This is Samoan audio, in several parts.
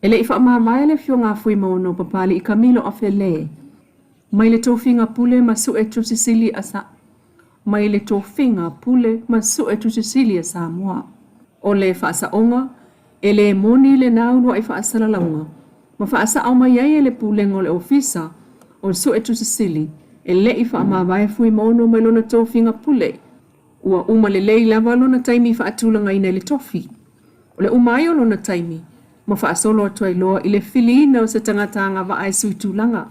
E le i faamavae le Afioga a Fuimaono Papali'i Kamilo Afelē mai le tofiga Pule ma Suetusi Sili a Sa mai le tofiga Pule ma Suetusi Sili a Samoa. O le faasaoga, e le moni lena uluai faasalalauga ma faasao mai ai e le Pulega o le Ofisa o le Suetusi Sili e le i faamavae Fuimaono mai lona tofiga Pule. Ua uma lelei lava lona taimi faatulagaina i le tofi. O le uma ai o lona taimi, ma faasolo atu ai loa i le filiina o se tagata agavaa e sui tulaga,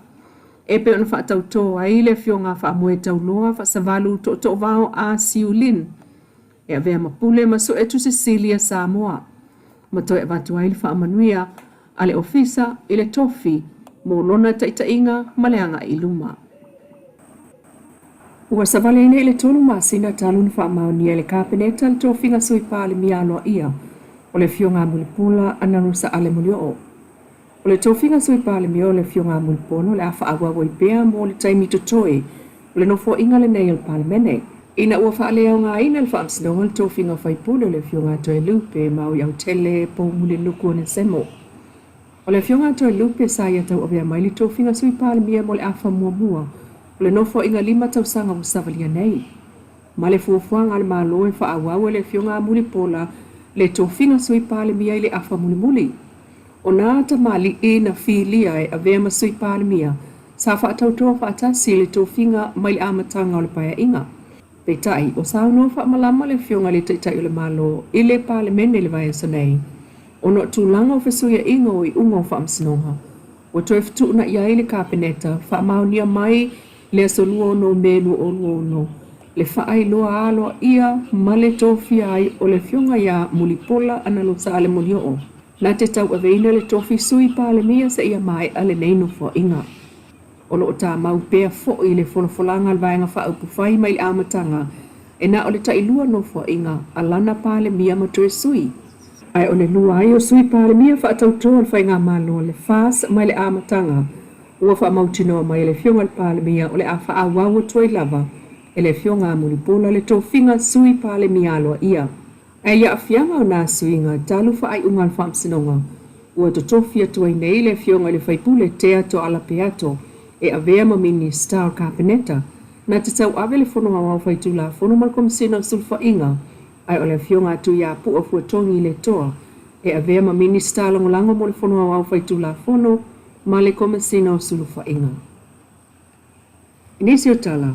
e pei ona faatautō ai le Afioga a Faamoetauloa Faasavalu Tootoovao A. Siu Lin, e avea ma Pule ma Suetusi Sili a Samoa, ma toe avatu ai le faamanuia a le Ofisa i le tofi mo lona taitaiga ma le agai i luma. Ua savali ai nei i le tolu masina talu ona faamaonia e le Kapeneta le tofiga Sui Palemia aloaia o le Afioga a Mulipola Anarosa Ale Molioo. O le tofiga Sui Palemia o le Afioga a Mulipola o le a faaauau ai pea mo le taimi totoe o le nofoaiga lenei o le Palemene. Ina ua faaleaogaina e le Faamasinoga le tofiga faipule o le Afioga a Toelupe Maui Autele Poumulinuku Onesemo. O le Afioga a Toelupe sa ia tauavea mai le tofiga Sui Palemia mo le afa muamua o le nofoaiga lima tausaga ua savalia nei. Ma le fuafuaga a le Malo e faaauau e le Afioga a Mulipola le tofiga Sui Palemia i le afa mulimuli. O nā tamalii na filia e avea ma Sui Palemia sa faatautoa faatasi i le tofiga mai le amataga o le Paeaiga. Peitai, ua saunoa faamalama le Afioga i le Taitai o le Malo i le Palemene i le vaiaso nei, ona o tulaga o fesuiaiga o iuga o faamasinoga, ua toe fetuunai ai le Kapeneta faamaonia mai le aso 26 Me 2026 le faailoa aloaia ma le tofia ai o le Afioga ia Mulipola Anarosa Ale Molioo na te tauaveina le tofi Sui Palemia seia maea lenei nofoaiga. O lo o tamau pea foi le folafolaga a le Vaega Faaupufai mai le amataga e na o le tailua nofoaiga a lana Palemia ma toe sui. Ae o le lua ai o Sui Palemia faatautoa o le Faigamalo a le FAS mai le amataga ua faamautinoa mai e le Afioga i le Palemia o le a faaauau atu ai lava e le Afioga a Mulipola le tofiga Sui Palemia aloaia. Ae i aafiaga o nā suiga talu faaiuga a le Faamasinoga, ua totofi atu ai nei le Afioga i le Faipule Tea Toala Peato e avea ma Minisita o le Kapeneta na te tauave le Fono Aoao Faitulafono ma le Komesina o Sulufaiga, ae o le Afioga a Tuiapu'a Fuatogi Letoa e avea ma Minisita Lagolago mo le Fono Aoao Faitulafono ma le Komesina o Sulufaiga. I nisi o tala,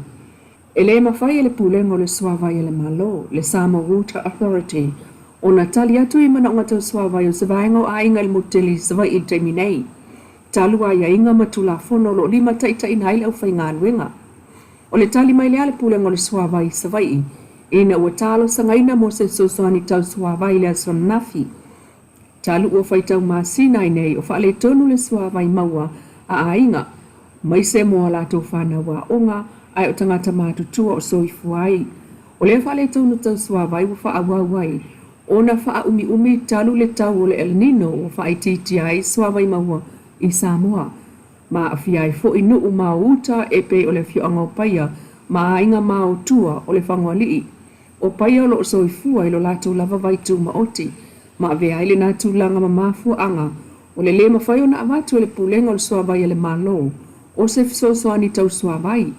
e le mafai e le Pulega o le Suavai a le Malo, le Samoa Water Authority, ona tali atu i manaoga tau suavai o se vaega o aiga i le motu tele i Savaii i le taimi nei, talu aiaiga ma Tulafono o lo o limataitaiina ai le aufaigaluega. O le tali mai lea a le Pulega o le Suavai i Savaii ina ua talosagaina mo se fesoasoani tau suavai i le aso ananafi, Talu ua faitau masina ai nei o faaletonu le suavai maua a aiga, maise mo a latou fanau aoga ae o tagata matutua o soifua ai. O lea faaletonu tau suavai ua faaauau ai ona faaumiumi talu le tau o le El Nino ua faaitiitia ai suavai maua i Samoa ma aafia ai foi nuu ma o uta e pei o le afioaga o Paia ma aiga ma o tua o Lefagoalii. O Paia o lo o soifua i lo latou lava vai tumaoti, ma avea ai lena tulaga ma mafuaaga o le lē mafai ona avatu e le Pulega o le Suavai a le Malo o se fesoasoani tau suavai.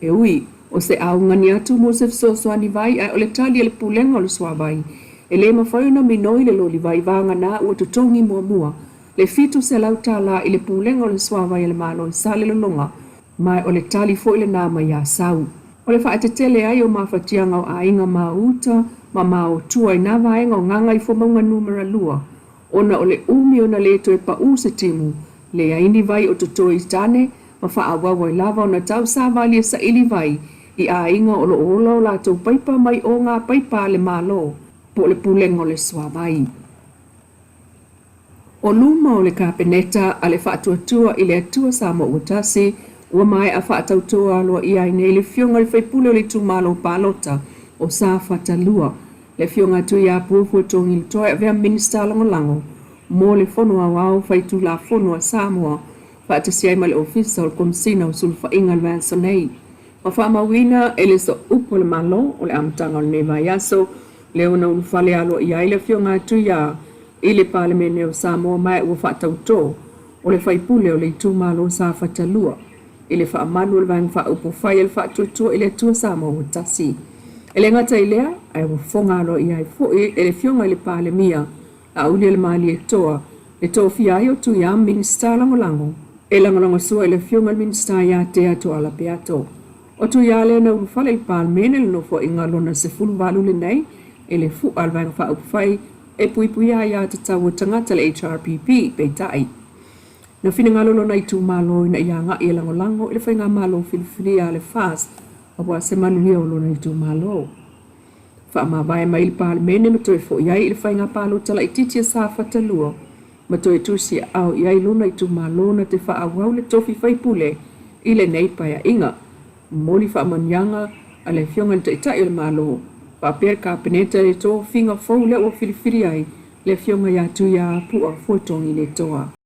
E ui o se augani atu mo se fesoasoani vai ae o le tali a le Pulega o le Suavai, e lē mafai ona minoi le loli vai vagana ua totogi muamua le $700 i le Pulega o le Suavai a le Malo i Salelologa, Ma o le tali foi lena mai Asau. O le faatetele ai o mafatiaga o aiga ma uta ma ma o tua i nā vaega o Gagaifomauga Numera 2, ona o le umi ona le toe paʻū se timu, leai ni vai o totoe i tane ma faaauau ai lava ona tausavali e saili vai i aiga o lo o ola o latou paipa mai o ngā paipa a le Malo po o le Pulega o le Suavai. O luma o le Kapeneta a le Faatuatua i le Atua Samoa ua Tasi, ua maea faatautoa aloaia ai nei le Afioga i le Faipule o le Itumalo Palota o Safata 2, le Afioga a Tuiapu Fuatogi Letoa e avea ma Minisita Lagolago mo le Fono Aoao Faitulafono a Samoa faatasi ai ma le Ofisa o le Komesina o Sulufaiga i le vaiaso nei. Ua faamauina e le Sooupu a le Malo o le amataga o lenei vaiaso lea ua na ulufale aloaia ai le Afioga a Tuia. i le Palemene o Samoa ma ua faatautō o le faipule o le itumalo Safata 2 i le faamalu o le Vaega Faaupufai a le Faatuatua i le Atua Samoa ua Tasi. E le gata i lea, ae ua fofoga aloaia ai foi e le Afioga i le Palemia Laaulialemalietoa le tofia ai o Tuiā Minisita Lagolago e lagolagosua i le Afioga i le Minisita ia Tea Tuala Peato. O Tuiā lea na ulufale i le Palemene i le Nofoaiga lona 18 lenei i le fu'a a le Vaega Faaupufai e Puipuia Aia Tatau a Tagata le HRPP, peitai, na finagalo lona itumalo ina ia agai e lagolago i le faigamalo filifilia a le FAST aua se manuia o lona itumalo. Faamavae mai le Palemene ma toe fo'i ai i le faiga palota laitiiti a Safata 2 ma toe tusiaao i ai lona itumalo na te faaauau le tofi faipule i lenei paeaiga. Momoli faamanuiaga a le Afioga i le Taitai o le Malo faapea le Kapeneta i le tofiga fou lea ua filifili ai le Afioga ia Tuiaapua Fuatogi Letoa.